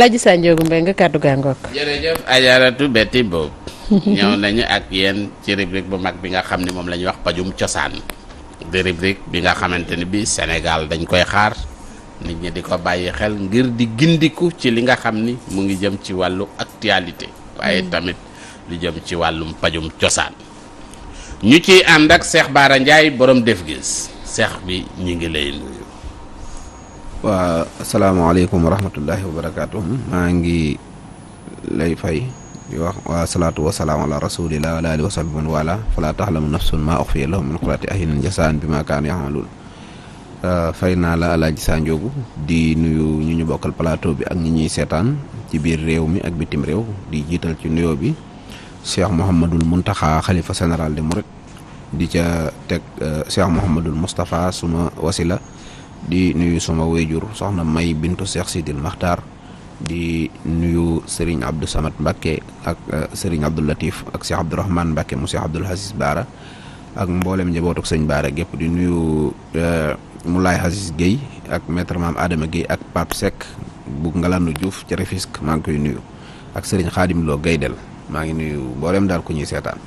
Alaaji Sanjoogu Mbay nga kàddu gaa ngoog. jërëjëf Ajaratu Betty Bob ñëw nañu ak yéen ci rubrique bu mag bi nga xam ne moom la ñuy wax pajum cosaan di rubrique bi nga xamante ni bi Sénégal dañ koy xaar nit ñi di ko bàyyi xel ngir di gindiku ci li nga xam ni mu ngi jëm ci wàllu actualité waaye tamit lu jëm ci wàllum pajum cosaan ñu ciy ànd ak Cheikh Bara Ndiaye borom def gis Cheikh bi ñu ngi lay nuyu. waa asalaamaaleykum wa rahmatullahi wa barakaatu maa ngi lay fay di wax waa salaatu wa salaam ala rasulillah wa ala alihi wa sahbihi man wala fala taxlamu nafsun maa uxfiya lahum min qurrati ahyunin jasaan bi ma kaanu yaxmaluun fay naa la Alaaji Sanjoogu di nuyu ñu ñu bokkal plateau bi ak ñi ñuy seetaan ci biir réew mi ak bitim réew di jiital ci nuyoo bi Cheikh Mouhamadul Muntaxa xalifa général de Mouride di ca teg Cheikh Mouhamadul Moustapha suma wasila di nuyu suma wéyjur soxna May bintu Cheikh Sidil Maxtaar di nuyu Serigne Abdou Samad Mbacke ak Serigne Abdou Latif ak Cheikh Abdourahmane Mbacke mu Cheikh Abdoul Aziz Baara ak mboolem njabootuk sëñ Baara gépp di nuyu Moulay Aziz Guèye ak maître Maam Adama Guèye ak Pape Seck bu Ngalandu Diouf ci Rufisque maa ngi koy nuyu ak Serigne Khadim Lo Gaydel maa ngi nuyu mboolem daal ku ñuy seetaan.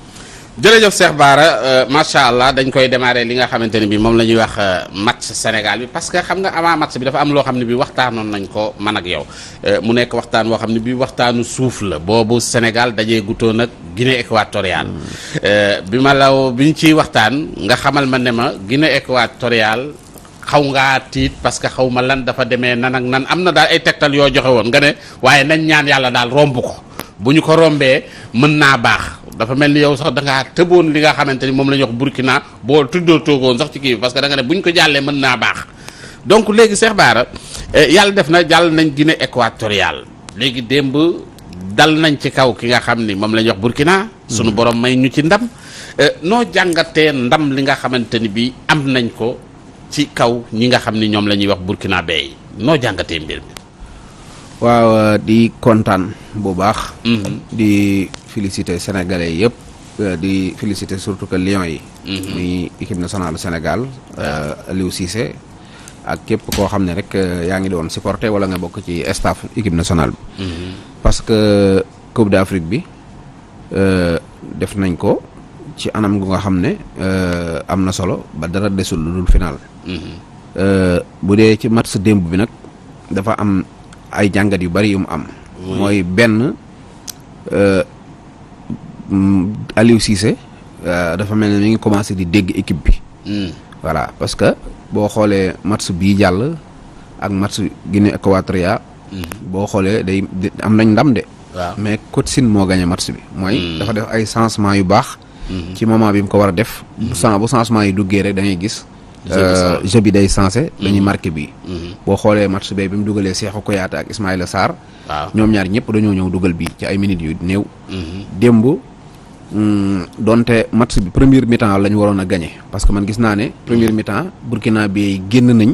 jërëjëf Cheikh Bara macha allah dañ koy démarrer li nga xamante ne bi moom la ñuy wax match Sénégal bi parce que xam nga avant match bi dafa am loo xam ne bi waxtaanoon nañ ko man ak yow mu nekk waxtaan woo xam ne bi waxtaanu suuf la boobu Sénégal dajee gutoon ak Guinée équatoriale bi ñu ciy waxtaan nga xamal ma ne ma Guinée équatoriale xaw ngaa tiit parce que xaw ma lan dafa demee nan ak nan am na daal ay tegtal yoo joxe woon nga ne waaye nañ ñaan yàlla daal romb ko bu ñu ko rombee mën naa baax dafa mel ni yow sax da ngaa tëboon li nga xamante ni moom la ñuy wax Burkina boo tuddoo toogoon sax ci kii bi parce que da nga ne bu ñu ko jàllee mën naa baax donc léegi Cheikh Bara yàlla def na jàll nañ Guinée équatoriale léegi démb dal nañ ci kaw ki nga xam ni moom la ñuy wax Burkina. sunu borom may ñu ci ndam noo jàngatee ndam li nga xamante ni bii am nañ ko ci kaw ñi nga xam ni ñoom la ñuy wax Burkina Bay noo jàngatee mbir mi. waaw di kontaan bu baax. di féliciter sénégalais yëpp di féliciter surtout que Lions yi. muy équipe nationale du Sénégal. Aliou Cissé ak képp koo xam ne rek yaa ngi doon supporter wala nga bokk ci staff équipe nationale bi. parce que Coupe d'Afrique bi def nañ ko ci anam gu nga xam ne am na solo ba dara desul lu dul final. bu dee ci match démb bi nag dafa am ay jàngat yu bari yu mu am. mooy benn. Aliou Cissé dafa mel ne mi ngi commencé di dégg équipe bi. voilà parce que boo xoolee match bii jàll ak match Guinée Équatoriale. boo xoolee day am nañ ndam de. waaw mais coach Sine moo gagné match bi. mooy dafa def ay changement yu baax. ci moment bi mu ko war a def. bu changement yi duggee rek da ngay gis. jeu bi day sensé dañuy marqué bii. boo xoolee match bi mu dugalee Cheikhou Kouyaté ak Ismaïla Sarr. waaw ñoom ñaar ñëpp dañoo ñëw dugal bii ci ay minutes yu néew. démb donte match bi première mi-temps la ñu waroon a gagné parce que man gis naa ne première mi-temps Burkina bi génn nañ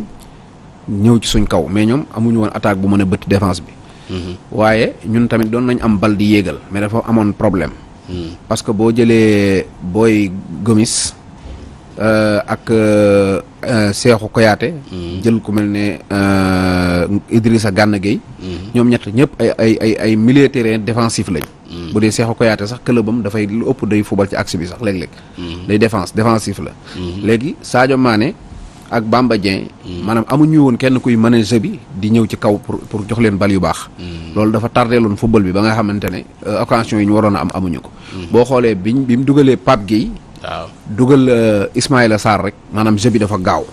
ñëw ci suñ kaw mais ñoom amuñu woon attaque bu mën a bëtt défense bi. waaye ñun tamit doon nañ am bal di yéegal mais dafa amoon problème. parce que boo jëlee Boy Gomis ak Cheikhou Kouyaté. jël ku mel ne Idrissa Gana Gueye. ñoom ñett ñëpp ay milieu terrain défensif lañ. bu dee Cheikhou Kouyaté sax clubam dafay lu ëpp day fubal ci axe bi sax léeg-léeg. day défensif la. léegi Sadio Mané ak Bamba Dieng. maanaam amuñu woon kenn kuy mën a jeu bi di ñëw ci kaw pour jox leen bal yu baax. loolu dafa tardeeloon football bi ba nga xamante ne occasion yi ñu waroon a am amuñu ko. boo xoolee bi mu dugalee Pape Gueye. waaw dugal Ismaïla Sarr rek maanaam jeu bi dafa gaaw.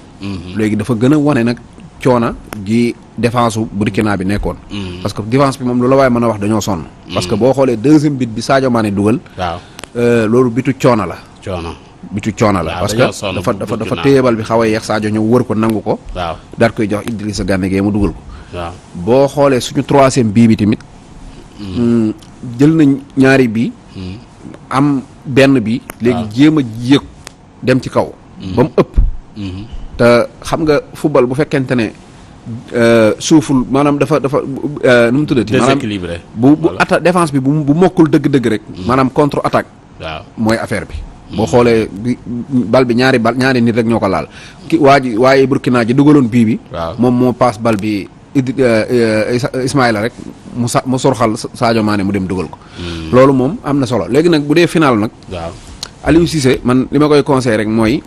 léegi dafa gën a wane nag coona gi défense su Burkina bi nekkoon. parce que défense bi moom lu la waaye mën a wax dañoo sonn. parce que boo xoolee deuxième bit bi Sadio Mané dugal. waaw loolu bitu coona la. bitu coona la parce que dafa téye bal bi xaw a yeex Sadio ñëw wër ko nangu ko. waaw daal koy jox Idrissa Gana Gueye mu dugal ko. waaw boo xoolee suñu troisième bii bi tamit. jël nañ ñaari bii. am benn bi. léegi jéem a yéeg dem ci kaw. ba mu ëpp. te xam nga football bu fekkente ne suuful maanaam dafa nu mu tuddati. déséquilibré bu attaque défense bi bu mokkul dëgg-dëgg rek. maanaam contre attaque. waaw mooy affaire bi. boo xoolee bal bi ñaari nit rek ñoo ko laal waaye Burkina ji dugaloon bii bi. waaw moom moo paas bal bi Ismaïla rek mu sorxal Sadio Mané mu dem dugal ko. loolu moom am na solo léegi nag bu dee final nag. waaw Aliou Cissé man li ma koy conseillé rek mooy.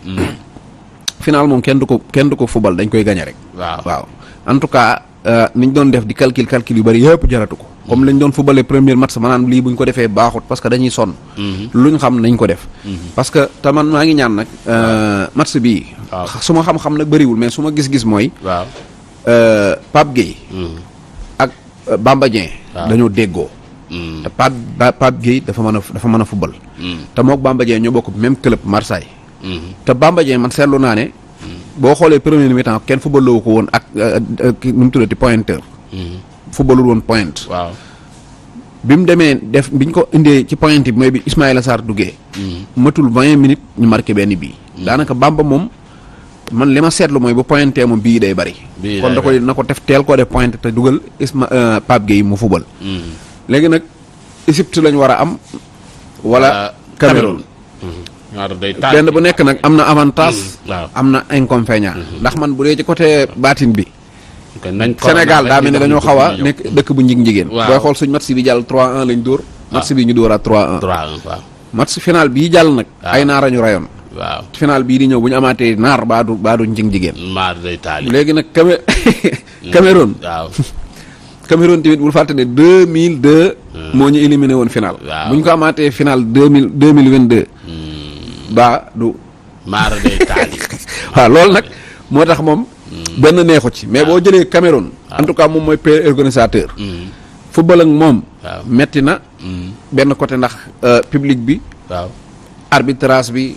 final moom kenn du ko fubal dañ koy gagné rek. waaw en tout cas ni ñu doon def di calcul yu bari yëpp jaratu ko. comme lañ doon fubalee premier match maanaam lii bu ñu ko defee baaxut parce que dañuy sonn. luñ xam nañ ko def. parce que te man maa ngi ñaan nag. match bii. su ma xam-xam nag bëriwul mais su ma gis-gis mooy. waaw Pape Gueye. ak Bamba Dieng. dañoo déggoo. te Pape Gueye dafa mën a fubal. te mook Bamba Dieng ñoo bokk même club Marseille. te Bamba Dieng man seetlu naa ne. boo xoolee premier mi-temps kenn fubaloo ko woon ak nu mu tuddati pointeur. fubalul woon point. waaw bi mu demee bi ñu ko indee ci point bi mooy bi Ismaïla Sarr duggee. matul 20 minutes ñu marqué benn bii. daanaka Bamba moom man li ma seetlu mooy bu pointé moom bii day bari. kon da koy na ko def teel koo def point te dugal Pape Gueye mu fubal. léegi nag Égypte lañ war a am. wala Cameroun. benn bu nekk nag am na avantage. am na inconvénient. ndax man bu dee ci côté baatin bi. Sénégal daa mel ne dañoo xaw a nekk dëkk bu njig-njigéen. booy xool suñ match bi jàll 3-1 lañ dóor. match bi ñu dóoraat 3-1. 3-1 waaw. match final bii jàll nag. ay naar ñu rayoon. waaw final bii di ñëw bu ñu amaatee naar baadu njig-njigéen. maar day taali. léegi nag Cameroun. waaw. Cameroun tamit bul fàtte ne 2002. moo ñu éliminé woon final. waaw bu ñu ko amaatee final 2022. baa du. maar day taali. waaw loolu nag moo tax moom. benn neexu ci mais boo jëlee Cameroun. en tout cas moom mooy père organisateur. football ak moom. metti na. benn côté ndax public bi. waaw arbitrage bi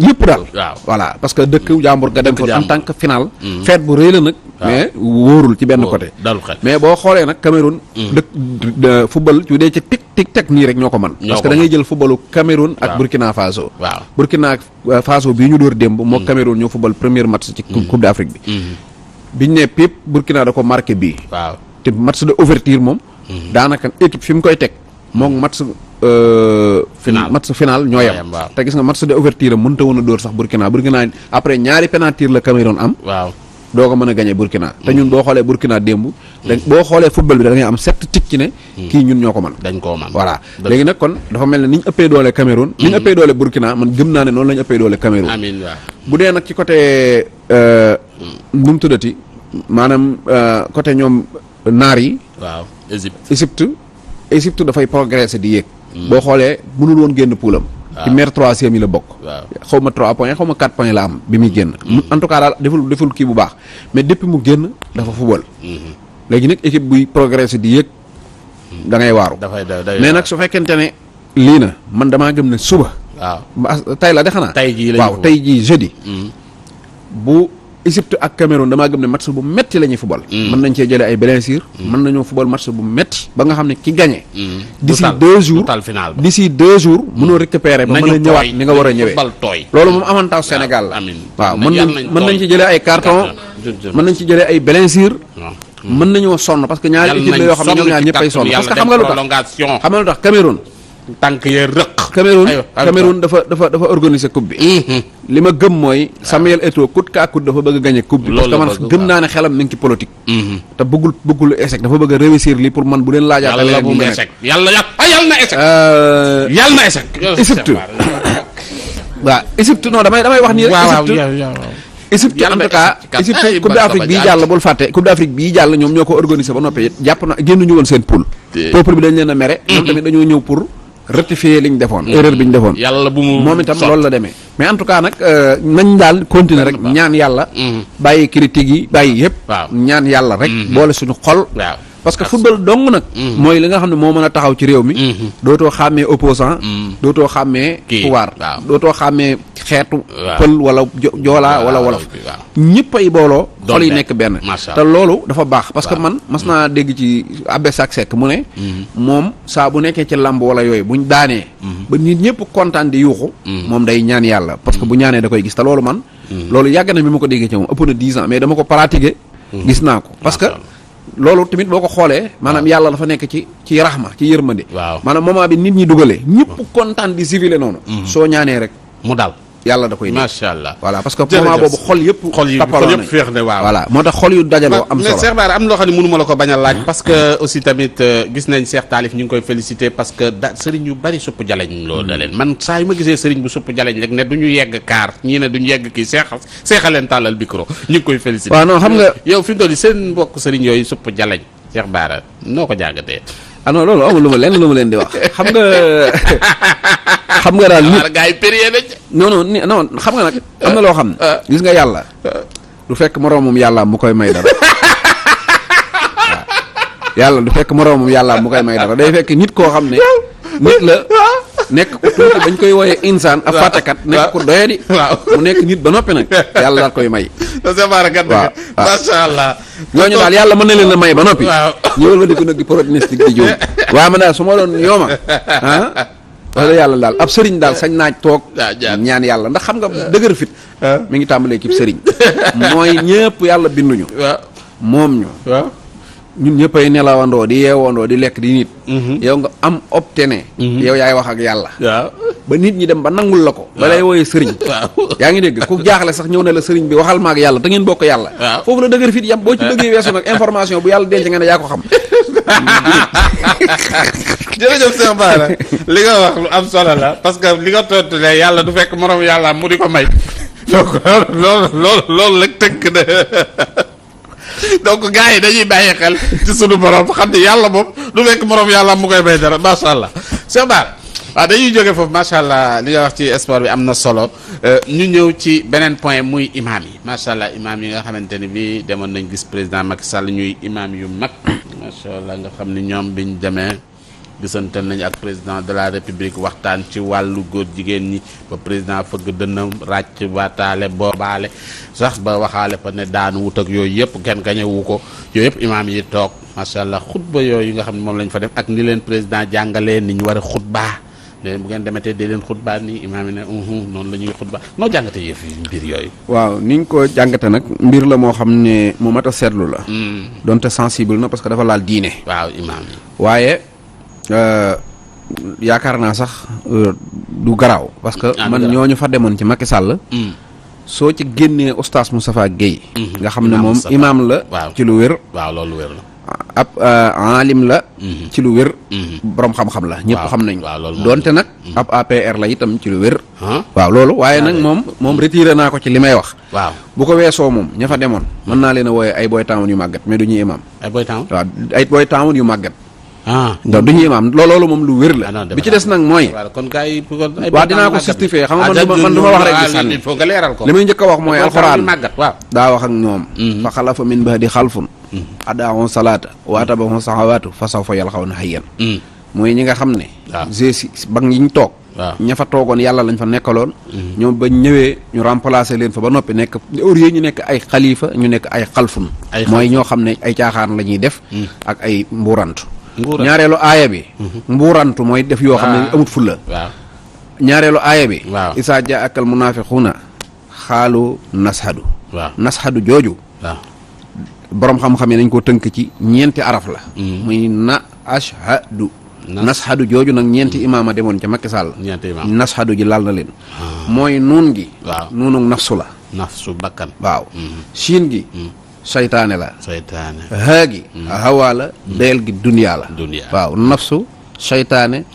yëpp daal. waaw voilà parce que dëkk jàmbur nga dem fa en tant que final. fête bu rëy la nag. mais wóorul ci benn côté. mais boo xoolee nag Cameroun. dëkk football ci dee ci tic nii rek ñoo ko mën. parce que da ngay jël footballu Cameroun ak Burkina Faso. waaw Burkina Faso bii ñu door démb. moo Cameroun ñoo football premier match ci Coupe d'Afrique bi. biñ ne pip Burkina da ko marqué bii. waaw te match de ouverture moom. daanaka équipe fi mu koy teg. moom match. final ñoo yem. te gis nga match de ouverture am mënta woon a dóor sax Burkina après ñaari penalty la Cameroun am. waaw doo ko mën a gagné Burkina. te ñun boo xoolee Burkina démb. boo xoolee football bi da ngay am 7 tic ci ne. kii ñun ñoo ko mën. dañ koo mën voilà léegi nag kon dafa mel ne ni ñu ëppee doole Cameroun. ni ñu ëppee doole Burkina man gëm naa ne noonu la ñu ëppee doole Cameroun. amiin waaw bu dee nag ci côté nu mu tuddati maanaam côté ñoom naar yi. waaw Égypte dafay progresser di yéeg. boo xoolee mënul woon génn poulam. ci meilleur troisième yi la bokk. xaw ma 3 points xaw ma 4 points la am bi muy génn. en tout cas daal deful kii bu baax mais depuis mu génn dafa football. léegi nag équipe buy progresser di yéeg da ngay waaru. mais nag su fekkente ne lii na man damaa gëm ne suba. waaw tey la de xanaa. tey jii jeudi. bu Égypte ak Cameroun damaa gëm ne match bu metti la ñuy football. mën nañ cee jëlee ay blessures. mën nañoo football match bu metti ba nga xam ne ki gagné. d'ici 2 jours d'ici 2 jours. mënoo récupérer ba mën a ñëwaat ni nga war a ñëwee. loolu moom avantage Sénégal la. waaw mën nañ ci jëlee ay carton mën nañ ci jëlee ay blessures. mën nañoo sonn parce que ñaari équipe la yoo xam ne ñoom ñaar ñëppay sonn parce que xam nga lu tax Cameroun. tànk yee rëq. Cameroun dafa organiser coupe bi. li ma gëm mooy Samuel Eto'o coûte que coûte dafa bëgg a gagner coupe bi. parce que man gëm naa ne xelam mi ngi ci politique. te bëggul échec dafa bëgg a réussir lii pour man bu leen laajaat. yàlla bu mu échec yàlla na échec. yàlla na échec. Égypte waaw Égypte non damay wax nii rek. Égypte en tout cas Égypte Coupe d'Afrique bii jàll bul fàtte Coupe d'Afrique bii jàll ñoom ñoo ko organisé ba noppi jàpp na génnuñu woon seen poule. peuple bi dañ leen a mere. ñoom tamit dañoo ñëw pour rectifier li ñu defoon. erreur bi ñu defoon. yàlla bu mu moom itam loolu la demee. mais en tout cas nag nañ daal continuer rek ñaan yàlla. bàyyi critiques yi bàyyi yëpp. ñaan yàlla rek. boole suñu xol. parce que football dong nag. mooy li nga xam ne moo mën a taxaw ci réew mi. dootoo xàmmee opposant dootoo xàmmee pouvoir dootoo xàmmee xeetu. pël wala joolaa wala wolof. ñëpp ay booloo. xol yi nekk benn. te loolu dafa baax parce que man mas naa dégg ci Abbé Sack Seck mu ne. moom saa bu nekkee ci làmb wala yooyu buñ daanee. ba nit ñëpp kontaan di yuuxu. moom day ñaan yàlla parce que bu ñaanee da koy gis te loolu man. loolu yàgg na bi ma ko déggee ci moom ëpp na 10 ans mais dama ko pratiquer. gis naa ko parce que. loolu tamit boo ko xoolee maanaam yàlla dafa nekk ci raxma ci yërmande. maanaam moment bi nit ñi dugalee ñëpp kontaan di civilé noonu. soo ñaanee rek mu dal yàlla da koy dégg. macha allah voilà parce que moment boobu xol yëpp féex ne waaw. voilà moo tax xol yu dajaloo am solo. mais Cheikh Bara am loo xam ne mënu ma la ko bañ a laaj. parce que aussi tamit gis nañ Cheikh Talif ñu ngi koy féliciter parce que sëriñ yu bari supp jaleñ loolu da leen man saa yu ma gisee sëriñ bu supp jaleñ rek ne du ñu yegg kaar ñii ne duñu yegg kii seexaleen tàllal micro ñu ngi koy féliciter. waaw non xam nga yow fi mu toll nii seen mbokk sëriñ yooyu supp jaleñ Cheikh Bara noo ko jàngatee. ah non loolu amul lu ma leen di wax xam nga daal nit gars yi périer nañ. non xam nga nag am na loo xam ne gis nga yàlla du fekk moroomum yàlla mu koy may dara waaw yàlla du fekk moroomum yàlla mu koy may dara day fekk nit koo xam ne nit la nekk ko tuuti bañ koy wooyee insaan ab fàttekat nekk ko doyadi mu nekk nit ba noppi nag yàlla daal koy may waaw masha Allah ñooñu daal yàlla mën na leen a may ba noppi ñëwal ba di ko nag di pronostic di jóom waaye man daal su ma doon yooma wax dëgg yàlla daal ab sëriñ daal sañ naaj toog ñaan yàlla ndax xam nga dëgër fit mi ngi tàmbalee kib sëriñ mooy ñëpp yàlla binduñu moom ñu ñun ñëpp ay nelawandoo di yeewandoo di lekk di nit yow nga am obtene yow yaay wax ak yàlla ba nit ñi dem ba nangul la ko ba lay wooyee sëriñ yaa ngi dégg ku jaaxle sax ñëw ne la sëriñ bi waxal maag yàlla te ngeen bokk yàlla foofu la dëgër fit yam boo ci bëggee weesu nag information bu yàlla denc nga ne yaa ko xam jërëjëf Cheikh Bara li nga wax lu am solo la parce que li nga tontu ne yàlla du fekk morom yàlla mu di ko may donc loolu rek tënk na donc gars yi dañuy bàyyi xel ci sunu borom xam ne yàlla moom du fekk morom yàlla mu koy may dara macha allah Cheikh Bara waaw dañuy jóge foofu macha allah li nga wax ci sport bi am na solo ñu ñëw ci beneen point muy imam yi macha allah imam yi nga xamante ni bi demoon nañ gis président Macky Sall ñuy imam yu mag macha allah nga xam ni ñoom biñ demee gisante nañ ak président de la république waxtaan ci wàllu góor jigéen ñi ba président fëgg dënnam ràcc baataale boobaale sax ba waxaale fa ne daan wut ak yooyu yëpp kenn gañewu ko yooyu yëpp imaam yi toog macha allah xutba yooyu nga xam ne moom lañ fa def ak ni leen président jàngalee ni ñu war a xutbaa leen bu ngeen demetee di leen xutbaa nii imaam yi ne noonu la ñuy xutbaa noo jàngate yëf yi mbir yooyu. waaw ni ñu ko jàngate nag mbir la moo xam ne mu mat a seetlu la. donte sensible na parce que dafa laal diine. waaw imaam yi waaye. yaakaar naa sax du garaaw parce que man ñooñu fa demoon ci Macky Sall soo ci génnee oustaz Moustapha Guèye nga xam ne moom imaam la ci lu wér waaw loolu wér la ab alim la ci lu wér borom xam-xam la ñëpp xam nañ donte nag ab APR la itam ci lu wér waaw loolu waaye nag moom retiré naa ko ci li may wax waaw bu ko weesoo moom ña fa demoon mën naa leen a wooye ay boy town yu màggat mais du ñuy imaam ay boy town waaw ay boy town yu màggat donc du ñu imaam loolu moom lu wér la bi ci des nag mooy kon gars yi waaw dinaa ko justifier xam nga man du ma wax rek di sànni faut nga leeral ko li may njëkk a wax mooy alxuraan waaw daa wax ak ñoom fa xalafa min ba'di xalfun adaa'u salaata wa atabahu sahawaatu fa sawfa yalqawna hayyan mooy ñi nga xam ne gsi bag yi ñu toog ña fa toogoon yàlla lañ fa nekkaloon ñoom bañ ñëwee ñu remplacer leen fa ba noppi nekk au lieu ñu nekk ay xalifa ñu nekk ay xalfun mooy ñoo xam ne ay caaxaan la ñuy def ak ay mbuurantu ñaareelu aaya bi mbuurantu mooy def yoo xam ne amut fulla ñaareelu aaya bi isaa jaaka al munaafiquuna xaalu nashadu jooju boroom xam-xam yi nañ ko tënk ci ñeenti araf la muy nashadu jooju nag ñeenti imaama demoon ca Macky Sall nashadu ji laal na leen mooy nuun gi nuunu nafsu la nafsu bakkan waaw siin gi saytaane la haagi hawa la deel gi duniyaa la waaw nafsu saytaane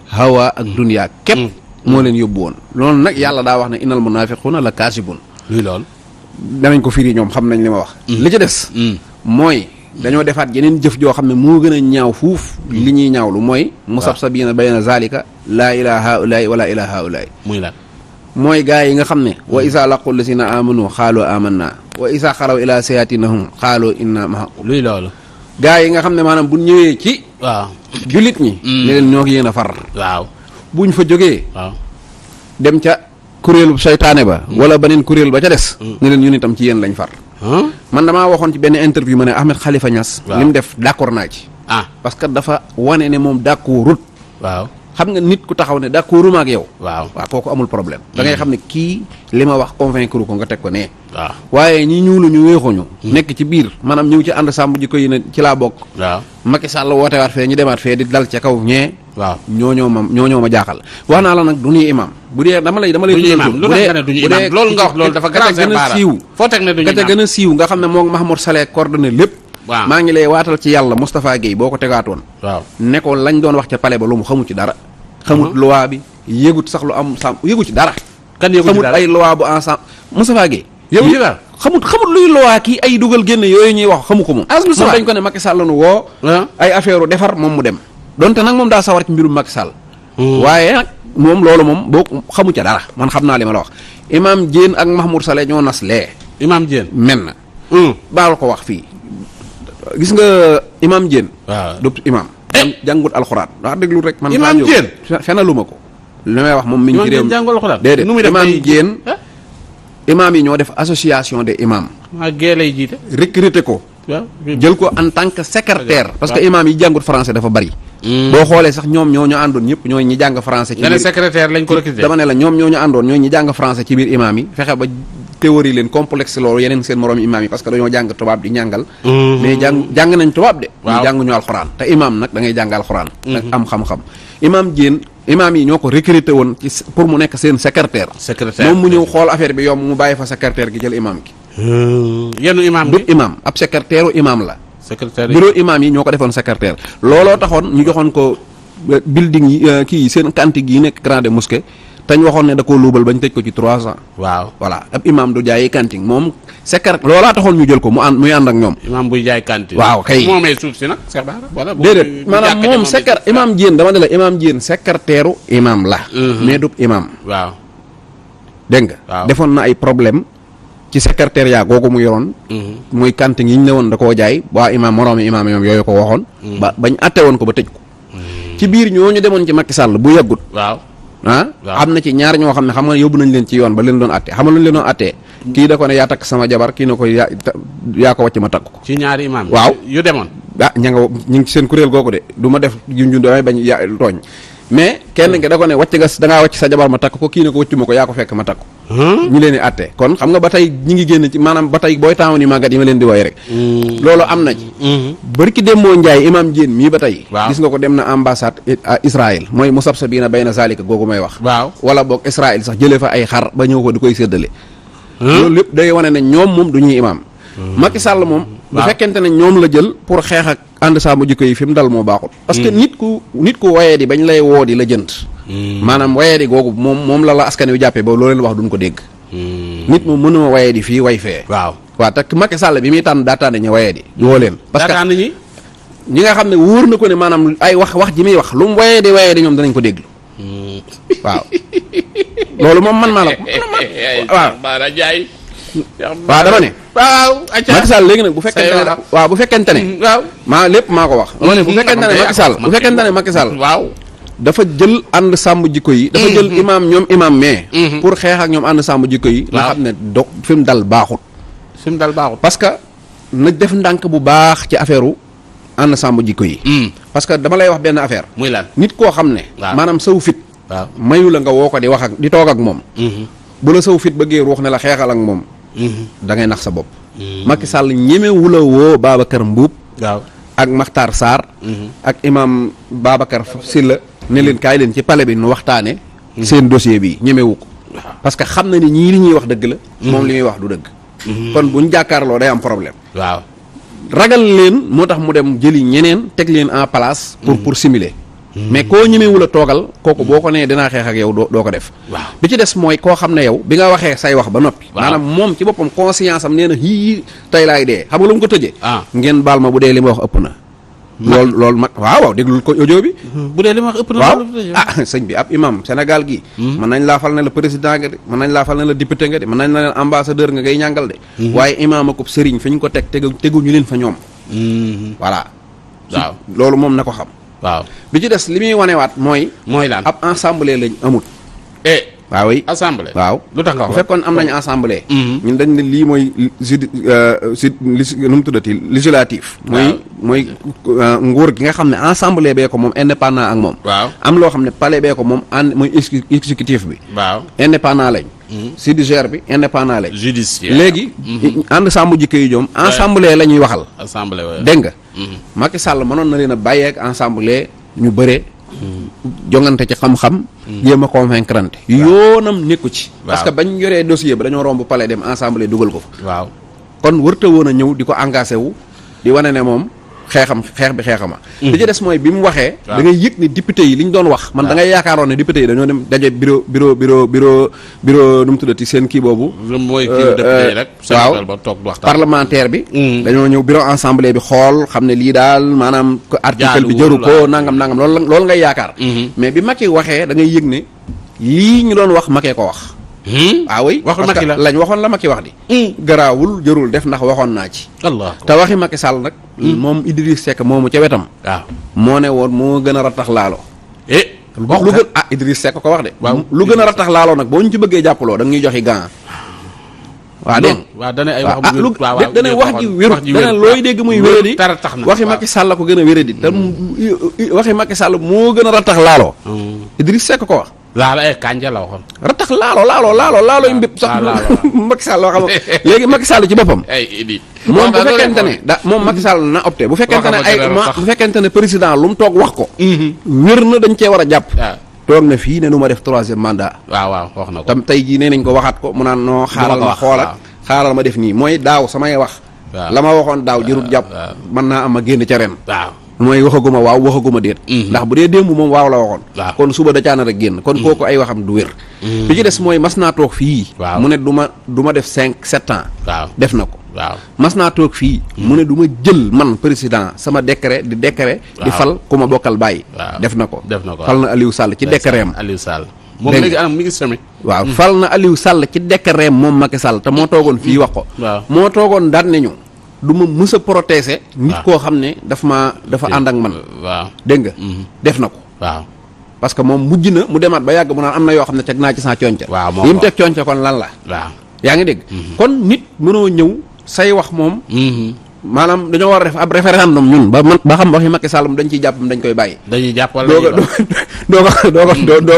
hawa ak duniyaa képp moo leen yóbbu woon loolu nag yàlla daa wax ne innal munaafiquuna la kaasibun luy lool danañ ko firi ñoom xam nañ li ma wax li ci des mooy dañoo defaat yeneen jëf joo xam ne moo gën a ñaaw fuuf li ñuy ñaawlu mooy musabsabiina bayna zalika laa ilaa haulaay wala ilaa haulaay muy lan mooy gaa yi nga xam ne wa isa laqu lasina amanu xaaloo amanna wa isa xalaw ila sayatinahum xaaloo inna maakum luy loolu gaa yi nga xam ne maanaam buñ ñëwee ci jullit ñi ne leen ñoo ko yéen a far buñ fa jógee dem ca kuréelu seytaane ba wala beneen kuréel ba ca des ne leen ñun itam ci yéen lañ far man damaa waxoon ci benn interview ma ne Ahmed Khalifa Niass li mu def d'accord naa ci parce que dafa wane ne moom d'accordut xam nga nit ku taxaw ne d'accorduma ak yow waaw kooku amul problème da ngay xam ne kii li ma wax convaincre ko nga teg ko nee waaye ñi ñuulu ñu weexuñu nekk ci biir maanaam ñëw ci ànd sàmm ji ko yi ne ci laa bokk Macky Sall woote waat fee ñu demaat fee di dal ca kaw ñee waaw ñoo ma jaaxal wax naa la nag du ñuy imam bu dee dama lay duñu imam lu tax nga ne duñu imam loolu nga wax loolu dafa gën a siiw foo teg ne duñu imam ka ca gën a siiw nga xam ne moom Mahmoud Saleh coordonné lépp waaw maa ngi lay waatal ci yàlla Moustapha Guèye boo ko tegaatoon waaw ne ko lañ doon wax ca palais ba lu mu xamu ci dara xamut loi bi yégut sax lu am sam yégu ci dara kan yëgu ci xamut dara ay loi bu ensemble Moustapha Guèye yëgu ci dara xamut luy loi kii ay dugal génn yooyu ñuy wax xamu ko moom moom dañ ko ne Macky Sall nu woo ay affaire u defar moom mu dem donte nag moom daa sawar ci mbirum Macky Sall waaye nag moom loolu moom boo xamu ca dara man xam naa li ma la wax Imam Diène ak Mahmoud Saleh ñoo nas lee Imam Diène men na baal ko wax fii gis nga Imam Diène waaw du imam jàngut alxuraan wax déglu rek man Imam Diène fenaluma ko li may wax moom mi ngi ci réew jàngul alxuraan déedéet nu muy def Imam Diène imam yi ñoo def association des imams waa gée lay jiite recruter ko waaw jël ko en tant que secrétaire parce que imam yi jàngut français dafa bari boo xoolee sax ñoom ñoo ñu àndoon ñëpp ñooy ñi jàng français ci nga ne secrétaire lañ ko recruter dama ne la ñoom ñoo ñu àndoon ñooy ñi jàng français ci biir imam yi fexe ba théorie leen complexe loolu yeneen seen moroom imam yi parce que dañoo jàng tubaab di ñàngal mais jàng nañ tubaab de ñu jànguñu alxuraan te imam nag da ngay jàng alxuraan nag am xam-xam Imam Diène imam yi ñoo ko recruter woon ci pour mu nekk seen secrétaire moom mu ñëw xool affaire bi yomb mu bàyyi fa secrétaire gi jël imam gi yenn imam du imam ab secrétaire imam la secrétaire bureau imam yi ñoo ko defoon secrétaire looloo taxoon ñu joxoon ko building yi kii seen kantig yi nekk grande mosquée te ñu waxoon ne da koo luubal bañ tëj ko ci 3 ans waaw voilà ab imam du jaayi kanting moom secrétaire loolaa taxoon ñu jël ko muy ànd ak ñoom imam buy jaay kanting waaw kay moomee suuf si nag Cheikh Bara wala déedéet maanaam moom secrétaire imam Diène dama ne la imam Diène secrétaire imam la mais du imam waaw dégg nga defoon na ay problème ci secrétariat googu mu yoroon muy kanting yi ñu ne woon da koo jaay waa imam moroomi imam ñoom yooyu ko waxoon bañ atte woon ko ba tëj ko ci biir ñooñu demoon ci Macky Sall bu yàggut waaw am na ci ñaar ñoo xam ne xam nga yóbbu nañ leen ci yoon ba leen doon attee xam nga lu ñu leen doon attee kii da ko ne yaa takk sama jabar kii na ko yaa ko wàcc ma takk ko ci ñaari imam waaw yu demoon ñu ngi ci seen kuréel googu de du ma def junjun damay bañ tooñ mais kenn ki da ko ne da ngaa wàcc sa jabar ma takk ko kii na ko wàccu ma ko yaa ko fekk ma takk ko ñu leen di attee kon xam nga ba tey ñi ngi génn ci maanaam ba tey booy taamu ni màggat yi ma leen di woy rek loolu am na ci barki Dembo Njaay imam Diène mii ba tey gis nga ko dem na ambassade à Israël mooy musabsabiina bayna zaalika googu may wax wala boog Israël sax jëlee fa ay xar ba ñëw ko di koy séddale loolu lépp day wane ne ñoom moom du ñuy imam Macky Sall moom bu fekkente ne ñoom la jël pour xeex ak ànd saamu jikko yi fi mu dal moo baaxul parce que nit ku wayee di bañ lay woo di la jënt maanaam wayee di googu moom la askan wi jàppee ba loo leen wax duñ ko dégg nit moom mënuma wayee di fii way fee waaw te Macky Sall bi muy tànn daa tànn ñu wayee di woo leen parce que ñi nga xam ne wóor na ko ne maanaam ay wax ji muy wax lu mu wayee di ñoom danañ ko déglu waaw loolu moom man maa la waaw dama ne Macky Sall léegi nag bu fekkente ne waaw bu fekkente ne maa lépp maa ko wax dama ne bu fekkente ne Macky Sall waaw dafa jël ànd sàmm jikko yi dafa jël imam ñoom imam mais pour xeex ak ñoom ànd sàmm jikko yi nga xam ne fi mu dal baaxut parce que na def ndànk bu baax ci affaire u ànd sàmm jikko yi parce que dama lay wax benn affaire muy lan nit koo xam ne maanaam saw fit mayu la nga woo ko di wax ak di toog ak moom bu la saw fit bëggee ruux ne la xeexal ak moom da ngay nax sa bopp Macky Sall ñemewu la woo Babacar Mbuub ak Makhtar Sarr ak imam Babacar Sylla ne leen kaay leen ci palais bi nu waxtaane seen dossier bi ñemewu ko parce que xam na ni ñii li ñuy wax dëgg la moom li muy wax du dëgg kon buñ jàkkaarloo day am problème ragal leen moo tax mu dem jëli ñeneen teg leen en place pour simuler mais koo ñemewu la toogal kooku boo ko nee dinaa xeex ak yow doo ko def bi ci des mooy koo xam ne yow bi nga waxee say wax ba noppi maanaam moom ci boppam conscience am nee na hii tey laay dee xam nga lu mu ko tëjee ngeen baal ma bu dee li ma wax ëpp na loolu mag waaw déglul ko audio bi bu dee li ma wax ëpp na waaw sëñ bi ab imam Sénégal gii mën nañ laa fal ne la président nga de mën nañ laa fal ne la député nga de mën nañ la leen ambassadeur nga ngay ñàngal de waaye imam akub sëriñ fi ñu ko teguñu leen fa ñoom voilà waaw loolu moom na ko xam waaw bi ci des li muy wanewaat mooy lan ab assemblée lañ amut waaw oui assemblée waaw lu tax nga bu fekkoon am nañu assemblée ñun dañ ne lii mooy nu mu tuddati législatif mooy nguur gi nga xam ne assemblée bee ko moom indépendant ak moom waaw am loo xam ne palais bee ko moom mooy exécutif bi waaw indépendant lañ judiciaire bi indépendant lañ judiciaire léegi ànd sàmm jikko yi ñoom assemblée la ñuy waxal assemblée dégg nga Macky Sall mënoon na leen a bàyyeek assemblée ñu bëree jongante ci xam-xam. jéem a convaincrante yoonam nekku ci. parce que bañ yoree dossier ba dañoo romb palais dem ensemble dugal ko fa. waaw kon wërta woon a ñëw di ko engagé wu di wane ne moom xeex bi xeexama. li ci des mooy bi mu waxee. da ngay yëg ni député yi li ñu doon wax. man da ngay yaakaaroon ne député yi dañoo dem daje bureau nu mu tuddati seen kii boobu. mooy kii député yi rek. waaw ba toog waxtaan parlementaire bi. dañoo ñëw bureau assemblée bi xool xam ne lii daal maanaam. article bi jëru ko nangam loolu ngay yaakaar. mais bi Macky waxee da ngay yëg ne lii ñu doon wax Macky ko wax. oui waxu Macky la lañ waxoon la Macky wax di. garaawul jërul def ndax waxoon naa ci. Allah te waxi Macky Sall nag. moom Idriss Seck moomu ca wetam. waaw moo ne woon moo gën a ratax laalo. lu gën Idriss Seck ko wax de. lu gën a ratax laaloo nag boo ñu ci bëggee jàppaloo da nga ñuy joxi gant. waaw dégg waaw dana ay wax lu dana wax ji wéru dana looy dégg muy wéradi waxi Macky Sall ko gën a wéradi te waxi Macky Sall moo gën a ratax laaloo. Idriss Seck ko wax. laalo ay kànja la waxoon. ratax laalo yu mbépp sax Macky Sall waxam léegi Macky Sall ci boppam. moom bu fekkente ne moom Macky Sall na opté bu fekkente ne bu fekkente ne président lu mu toog wax ko. wér na dañ cee war a jàpp. toog na fii ne nu ma def 3e mandat. waaw wax na ko tam tey jii nee nañ ko waxaat ko mu naan noo xaaral ma xoolat xaaral ma def nii mooy daaw samay wax. la ma waxoon daaw jërut jàpp. mën naa am ma génn ca ren. mooy waxaguma waaw waxaguma déet. ndax bu dee démb moom waaw la waxoon. kon suba da caana rek génn kon kooku ay waxam du wér. bi ci des mooy mas naa toog fii. mu ne du ma def 5-7 ans. def na ko. mas naa toog fii. mu ne du ma jël man président sama décret di fal ku ma bokkal bàyyi. def na ko fal na Aliou Sall ci décret am. Aliou Sall moom léegi mi ngi semé. waaw fal na Aliou Sall ci décret moom Macky Sall te moo toogoon fii wax ko. moo toogoon daan nañu. du ma mës a protéger. nit koo xam ne dafa ànd ak man. dégg nga. def na ko. parce que moom mujj na mu demaat ba yàgg mu naan am na yoo xam ne teg naa ci saa conca. yi mu teg conca kon lan la. yaa ngi dégg. kon nit mënoo ñëw say wax moom. maanaam dañoo war a def ab référendum ñun ba xam waxi Macky Sall dañ ciy jàpp dañ koy bàyyi. dañuy jàpp wala doo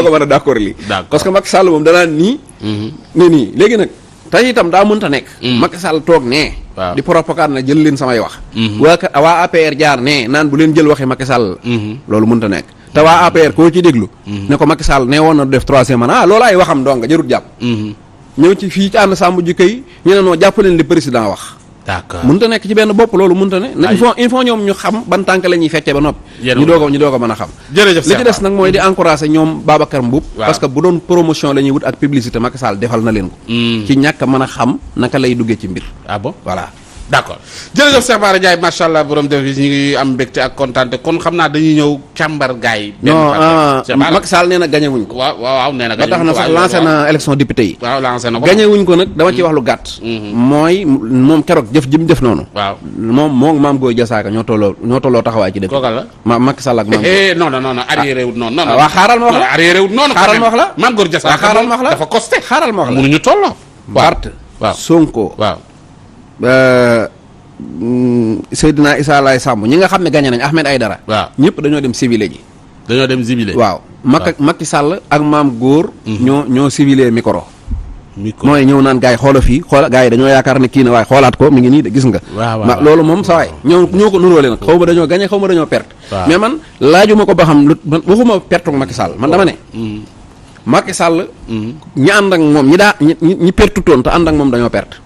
ko mën a d'accord lii. parce que Macky Sall moom danaa nii. ne nii léegi nag. tey itam daa mënta nekk. Macky Sall toog nee. di propagande na jël leen samay wax. waa APR jaar nee naan bu leen jël waxi Macky Sall. loolu mënta nekk te waa APR koo ci déglu. ne ko Macky Sall nee woon na def 3e mandat loolu ay waxam dong nga jarut jàpp. ñëw ci fii ci ànd sàmm jikko yi ñu ne noo jàpp leen li président wax. d'accord mënta nekk ci benn bopp loolu mënta ne. il faut ñoom ñu xam ban tànk la ñuy feccee ba noppi. ñu doog a mën a xam. jërëjëf li ci des nag mooy di encourager ñoom Babacar Mboup. parce que bu doon promotion la ñuy wut ak publicité Macky Sall defal na leen ko. ci ñàkk mën a xam naka lay duggee ci mbir. ah bon voilà. d'accord jërëjëf Cheikh Bara Ndiaye macha allah borom def ñu ngi am mbégte ak kontaante kon xam naa dañuy ñëw càmbar gaay yi. non Macky Sall nee na gagné wuñ ko. waaw nee na ba tax na sax lancé na élection député yi. waaw lancé na ko gagné wuñ ko nag dama ci wax lu gàtt. mooy moom keroog jëf ji mu def noonu. waaw moom maam Goy Jasaaka ñoo tolloo taxawaay ci dëkk. kooka la Macky Sall ak maam. non arrière wut noonu. non waaw xaaral ma wax la arrière wut noonu. xaaral ma wax la maam Goy Jasaaka xaaral ma wax la dafa costé. xaaral ma wax la mënuñu tolloo. Bart Sonko waaw Seydina Issa Laye Samb ñi nga xam ne gagné nañ Ahmed Aïdara. waaw ñëpp dañoo dem civilé ji. dañoo dem civilé. waaw Macky Sall ak maam góor. ñoo civilé micro. mooy ñëw naan gars yi xoola fii xoola gars yi dañoo yaakaar ne kii na waaye xoolaat ko mi ngi nii de gis nga. loolu moom sa waay ñoo ko nuróole nag xaw ma dañoo gagné xaw ma dañoo perte. mais man laajuma ko ba xam lu man waxuma perte Macky Sall man dama ne. Macky Sall. ñi ànd ak moom ñi pertutoon te ànd ak moom dañoo perte.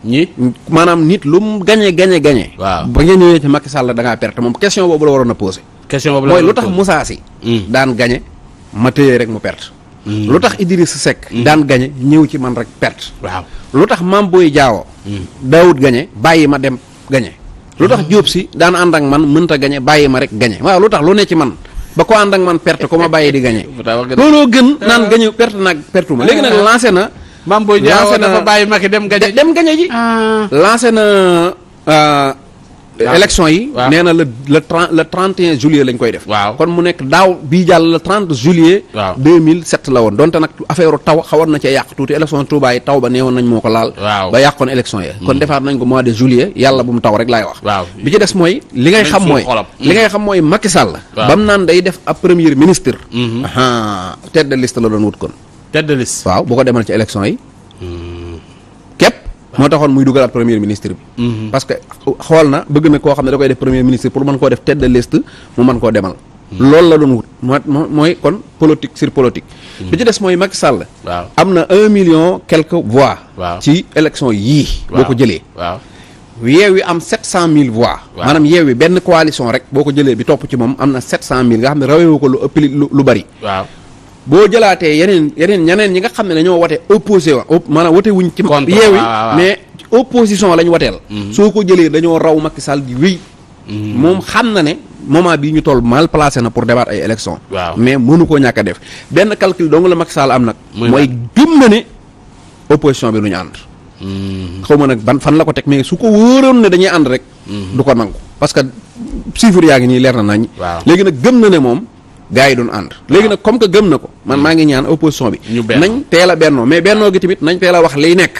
maanaam nit lu mu gagné. waaw ba nga ñëwee ci Macky Sall da ngaa perte moom question boobu la waroon a posé. question boobu la mooy lu tax Moussa Sy daan gagné ma téye rek mu perte. lu tax Idrissa Seck. daan gagné ñëw ci man rek perte. waaw lu tax Mame Boye Diao. daawut gagné bàyyi ma dem gagné. lu tax Diop Sy daan ànd ak man mënta gagné bàyyi ma rek gagné waaw lu tax lu ne ci man. ba ko ànd ak man perte ko ma bàyyi di gagné. looloo gën naan gagné perte naag pertu ma léegi nag lancé na. Mame Boye Diao dafa bàyyi Macky dem gagné ji. lancé na élection yi. nee na le 31 juillet lañ koy def. waaw kon mu nekk daaw bii jàll le 30 juillet. 2007 la woon donte nag affaire taw xawoon na cee yàq tuuti élection Touba yi taw ba neewoon nañ moo ko laal. ba yàqoon élection yi. kon defaat nañ ko mois de juillet yàlla bu mu taw rek laay wax. bi ci des mooy. li ngay xam mooy Macky Sall. ba mu naan day def ab premier ministre. tête de liste la doon wut kon. tête de liste. waaw bu ko demal ci élection yi. moo taxoon muy dugalaat premier ministre bi. parce que xool na bëgg na koo xam ne da koy def premier ministre pour mën koo def tête de liste mu mën koo demal. loolu la doon wut mooy kon politique sur politique. bi ci des mooy Macky Sall. waaw am na 1 million quelques voix. waaw ci élection yii. boo ko jëlee. waaw Yewwi am 700 000 voix. waaw maanaam Yewwi benn coalition rek boo ko jëlee bi topp ci moom am na 700 000 nga xam ne rawewu ko lu ëpp lu bari. waaw boo jëlaatee ñeneen ñi nga xam ne dañoo wote opposé wa maanaam wote wuñ ci Yewwi mais opposition lañ woteel. soo ko jëlee dañoo raw Macky Sall di wéy. moom xam na ne moment bii ñu toll mal placé na pour débattre ay élection mais mënu koo ñàkk a def benn calcul dong la Macky Sall am nag. mooy gëm na ne opposition bi lu ñu ànd. xaw ma nag fan la ko teg mais su ko wóoroon ne dañuy ànd rek. du ko nangu parce que chiffre yaa ngi nii leer na nañ. léegi nag gëm na ne moom gars yi duñ ànd. léegi nag comme que gëm na ko man maa ngi ñaan opposition bi. nañ teel a bennoo mais bennoo gi tamit nañ teel a wax liy nekk.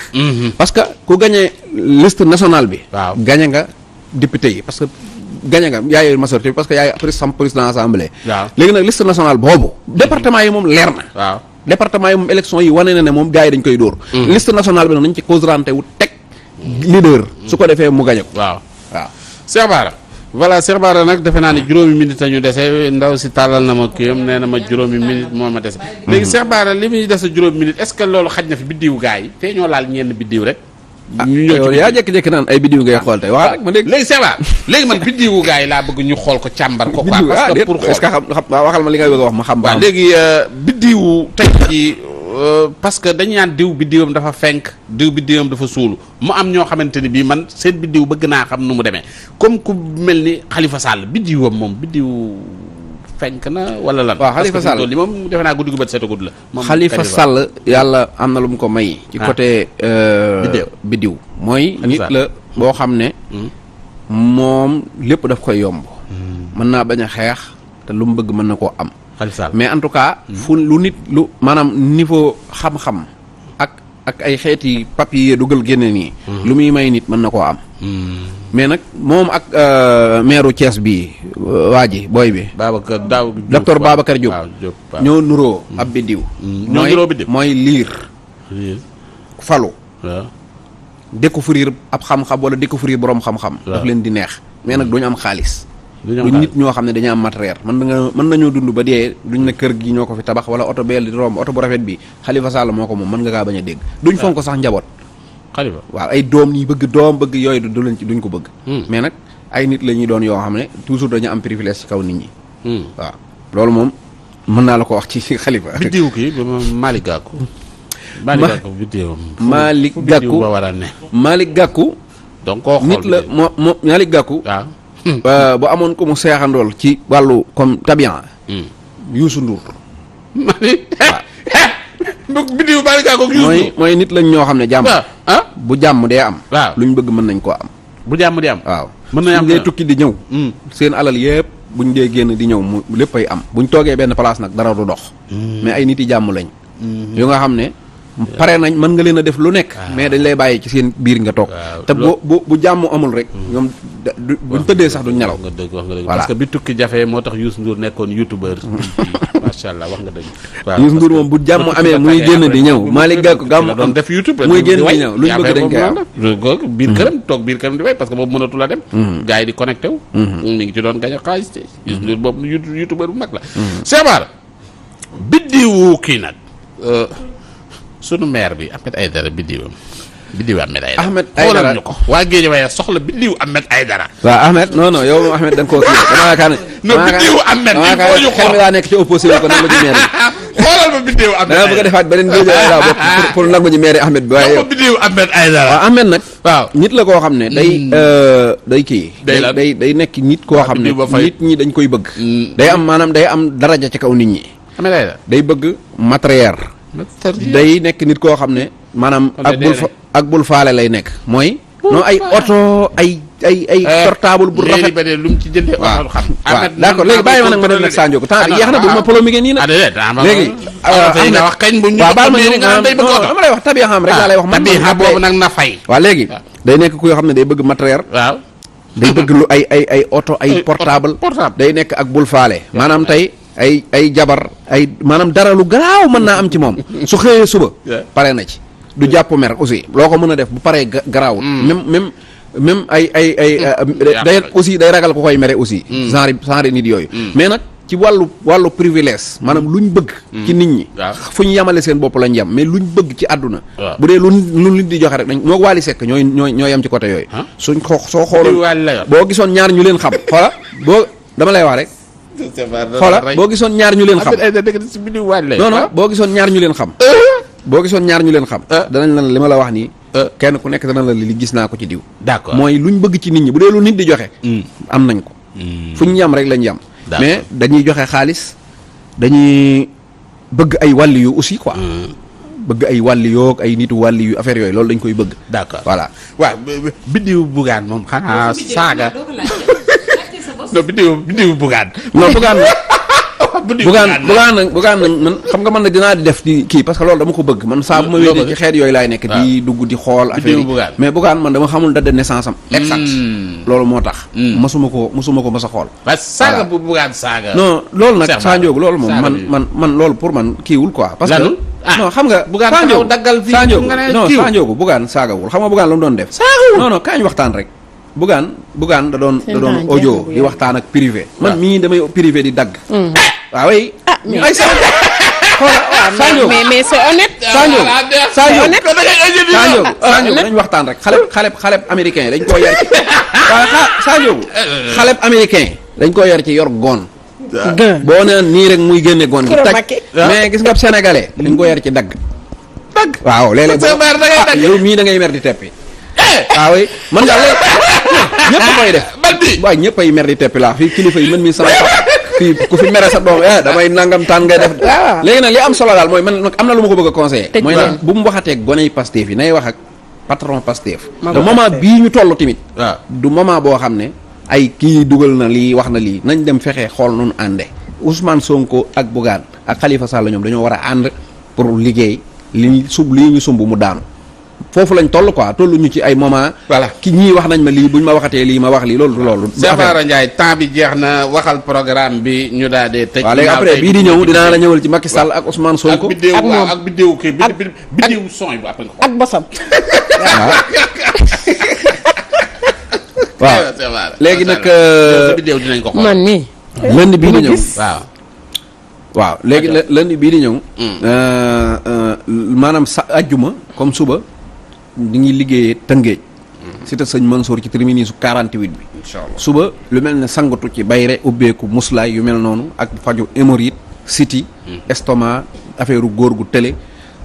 parce que ku gagné liste nationale bi. gagné nga député yi parce que. gañe nga yaay majorité bi parce que yaay président assemblée. léegi nag liste nationale boobu. département yi moom leer na. waaw département yi moom élection yi wane na ne moom gars yi dañ koy dóor. liste nationale bi nag nañ ci concentré wu teg leader. su ko defee mu gañe ko. waaw Cheikh Bara voilà Cheikh Bara nag defe naa ne juróomi minute ñu dese ndaw si tàllal na ma kiyam nee na ma juróomi minute moo ma dese. léegi Cheikh Bara li muy dese juróomi minute est-ce que loolu xaj na fi biddiwu gars yi te ñoo laal ñenn biddiw rek. yow yaa jékki-jékki naan ay biddiw ngay xool tey wax rek ma dégg. léegi c'est vrai léegi man biddiwu gars yi laa bëgg ñu xool ko càmbar ko quoi parce que pour xool est-ce que xam waxal ma li ngay bëgg a wax ma xam. waaw léegi biddiwu tey jii parce que dañu naan diw biddiwam dafa fenk diw biddiwam dafa suulu mu am ñoo xamante ni bii man seen biddiw bëgg naa xam nu mu demee comme ku mel ni Khalifa Sall biddiwam moom biddiw fenk na wala lan. waaw Khalifa Sall li moom defe naa guddi gu bët seetagud la. moom Khalifa Sall yàlla am na lu mu ko may. ci côté. biddiw mooy. nit la boo xam ne. moom lépp daf koy yomb. mën naa bañ a xeex te lu mu bëgg mën na koo am. mais en tout cas. fu lu nit lu maanaam niveau xam-xam ak ay xeeti papier dugal génne nii. lu muy may nit mën na koo am. mais nag moom ak maire Thiès bii waa ji booy bi. docteur Babacar Diop ñoo nuroo ab biddiw. ñoo nuroo biddiw mooy liir. falu. découvrir ab xam-xam wala découvrir borom xam-xam. daf leen di neex mais nag duñu am xaalis. duñ nit ñoo xam ne dañu am matériel mën nañoo dund ba dee duñ ne kër gi ñoo ko fi tabax wala oto beel di romb oto bu rafet bi Khalifa Sall moo ko moom mën nga kaa bañ a dégg. duñ fonk sax njaboot. Khalifa waaw ay doom ñi bëgg yooyu du leen ci duñ ko bëgg. mais nag ay nit la ñuy doon yoo xam ne toujours dañu am privilège ci kaw nit ñi. waaw loolu moom mën naa la ko wax ci Khalifa. biddiw kii Malick Gakou. Malick Gakou ba war a ne. Malick Gakou. donc koo xool nit la moo Malick Gakou. waaw bu amoon ko mu seexandool ci wàllu comme tabian. Youssou Ndour. biddiw Malick Gakou ak Youssou Ndour mooy nit lañ ñoo xam ne jàmm. bu jàmm dee am. waaw luñ bëgg mën nañ koo am. bu jàmm di am. waaw mën nañ am suñ dee tukki di ñëw. seen alal yëpp buñ dee génn di ñëw mu léppay am buñ toogee benn place nag dara du dox. mais ay nit yi jàmm lañ. yu nga xam ne. pare nañ mën nga leen a def lu nekk. mais dañ lay bàyyi ci seen biir nga toog. te bu jàmm amul rek. ñoom buñ tëddee sax duñ nelaw. wax nga dëgg wax nga dëgg parce que bi tukki jafe moo tax Youssou Ndour nekkoon youtubeur. macha allah wax nga dëgg. waaw Youssou Ndour moom bu jàmm amee muy génn di ñëw. Malick Gakou gàmm doon def youtube muy génn di ñëw luñ bëgg dañ koy am. biir këram toog biir këram di fay parce que boobu mënatu la dem. gars yi di connecté wu. mi ngi ci doon gañ a xaalis te. Youssou Ndour boobu youtubeur bu mag la. Cheikh Bara biddiwu kii nag sunu maire bi Ahmed Aïdara biddiw Ahmed Aïdara. Ahmed Aïdara xoolal ñu ko waa Guédiawaye soxla biddiw Ahmed Aïdara. waaw Ahmed non yow moom Ahmed da nga koo kii dama yaakaar ne. non biddiw Ahmed il faut ñu xool daa nekk ci opposition ko nangu ci maire xoolal ma biddiw Ahmed da nga bëgg a defaat beneen Guédiawaye laa bopp pour nangu ci maire Ahmed bi waaye yow biddiw Ahmed Aïdara. waaw Ahmed nag. waaw nit la koo xam ne day kii. day nekk nit koo xam ne nit ñi dañ koy bëgg. day am maanaam day am daraja ci kaw nit ñi. Ahmed Aïdara day bëgg matériel. day nekk nit koo xam ne maanaam ak bul faale lay nekk mooy non ay oto ay portable bu rafet lu mu ci jëndee waaw d'accord léegi bàyyi ma nag ma def nag Sanjoko temps bi yeex na bu ma polémique nii nag léegi wax kañ bu ñu waaw baal ma ñëw dama lay wax tabiya xam rek laa lay wax man boobu nag na fay waaw léegi day nekk ku yoo xam ne day bëgg matériel waaw day bëgg lu ay oto ay portable day nekk ak bul faale maanaam tey ay jabar maanaam dara lu garaaw mën naa am ci moom su xëyee suba pare na ci du jàpp mer aussi loo ko mën a def bu paree garaawul même day aussi day ragal ko koy mere aussi genre nit yooyu mais nag ci wàllu privilège maanaam luñ bëgg. ci nit ñi. waaw fu ñu yemale seen bopp lañ yem mais luñ bëgg ci àdduna. waaw bu dee lu nit di joxe rek dañ moo Wally Seck ñooy yem ci côté yooyu. soo Bidiw xooloon Wally la yor. boo gisoon ñaar ñu leen xam xoola boo dama lay wax rek. xoola boo gisoon ñaar ñu leen xam. Bidiw Wally la yor. non non boo gisoon ñaar ñu leen xam. boo gisoon ñaar ñu leen xam. danañ la li ma la wax nii. kenn ku nekk dana la li gis naa ko ci diw. d'accord mooy luñ bëgg ci nit ñi bu dee lu nit di joxe. am nañ ko. fu ñu yam rek lañ yam. mais dañuy joxe xaalis dañuy bëgg ay wàlli yu aussi quoi. bëgg ay wàlli yoog ay nitu wàlli yu affaire yooyu loolu dañ koy bëgg. d'accord voilà. waaw Bidiw Bougane moom xanaa saaga. non Bidiw Bougane. non Bougane Bougane nag man xam nga man nag dinaa di def di kii parce que loolu dama ko bëgg man saa bu ma wéetee ci xeet yooyu laay nekk di dugg di xool affaire yi mais Bougane man dama xamul date de naissance am exact loolu moo tax masuma ko mas a xool parce que saaga bu Bougane saaga non loolu nag Sa Ndiogou loolu moom man loolu pour man kiiwul quoi parce que non xam nga Bougane taxaw daggal fii Sa Ndiogou Bougane saagawul xam nga Bougane la mu doon def non non kaañ waxtaan rek Bougane da doon audio di waxtaan ak privé man mii damay privé di dagg waaw oui. ay sa Sadio mais c'est honnête. Sadio dañ waxtaan rek xaleb américain dañ koo yar ci waaye Sadio xaleb américain dañ koo yar ci yor goon. boo nee nii rek muy génne goon gi tag mais gis nga sénégalais dañ ko yar ci dagg. waaw léeg-léeg yow mii da ngay mer di teppi. waaw oui man daal ñëpp koy def. waaye ñëpp ay mer di teppi laa fii kilifa yi man mii sama fii ku fi mere sa doom damay nangam taan ngay def. léegi nag li am solo daal mooy man nag am na lu ma ko bëgg a conseiller. mooy nag bu mu waxatee goney Pastef yi nay wax ak patron Pastef. te moment bii ñu toll tamit. du moment boo xam ne ay kii dugal na lii wax na lii nañ dem fexe xool noonu ànde Ousmane Sonko ak Bougane ak Khalifa Sall ñoom dañoo war a ànd pour liggéey lii ñu sumb mu daanu. foofu lañ toll quoi tollu ñu ci ay moment. voilà ki ñii wax nañ ma lii buñ ma waxatee lii ma wax lii loolu du loolu. Cheikh Bara Ndiaye temps bi jeex na waxal programme bi ñu daal di tëj. waaw léegi après bii di ñëw dinaa la ñëwal ci Macky Sall ak Ousmane Sonko. ak moom ak bidéew kii bidéew son bu après ak bosam. waaw léegi nag. bidéew dinañ ko xool man mii. lundi bii di ñëw waaw léegi lundi bii di ñëw. maanaam sa ajjuma comme suba. di ngi liggéeyee Tëngéej. cité sëñ Mansour ci terminus su 48 bi. inchallah suba lu mel ne sangatu ci bayre ubbeeku muslaay yu mel noonu ak faju hémorroïde siti estomac affaire góor gu tële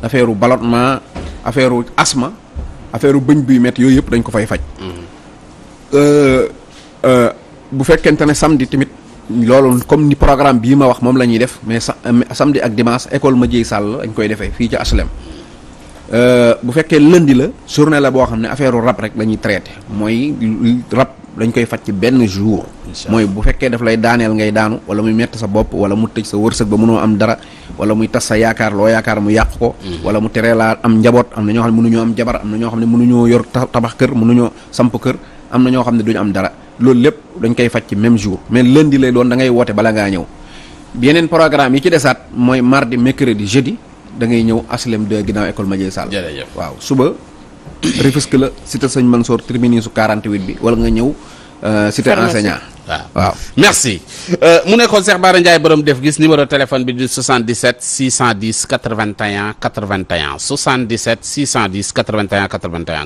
affaire ballonnement affaire asthme affaire bëñ buy métti yooyu yëpp dañ ko fay faj. bu fekkente ne samedi tamit loolu comme ni programme bii ma wax moom la ñuy def mais samedi ak dimanche école Madieye Sall dañ koy defee fii ci HLM. bu fekkee lundi la journée la boo xam ne affaire rab rek la ñuy traité mooy rab dañ koy faj ci benn jour. mooy bu fekkee daf lay daaneel ngay daanu wala muy metti sa bopp wala mu tëj sa wërsëg ba mënoo am dara wala muy tas sa yaakaar loo yaakaar mu yàq ko. wala mu teree laa am njaboot am na ñoo xam ne mënuñoo am jabar am na ñoo xam ne mënuñoo yor tabax kër mënuñoo samp kër am na ñoo xam ne duñu am dara loolu lépp dañ koy faj ci même jour mais lundi lay doon da ngay woote bala ngaa ñëw. yeneen programme yi ci desaat mooy mardi mercredi jeudi. da ngay ñëw HLM 2 ginnaaw école Madieye Sall. jërëjëf waaw suba Rufisque la cité sëñ Mansour terminus su 48 bi wala nga ñëw. cité enseignant. waaw merci. mu nekkoon Cheikh Bara Ndiaye borom def gis numéro téléphone bi di 77 610 81 81 77 610 81 81.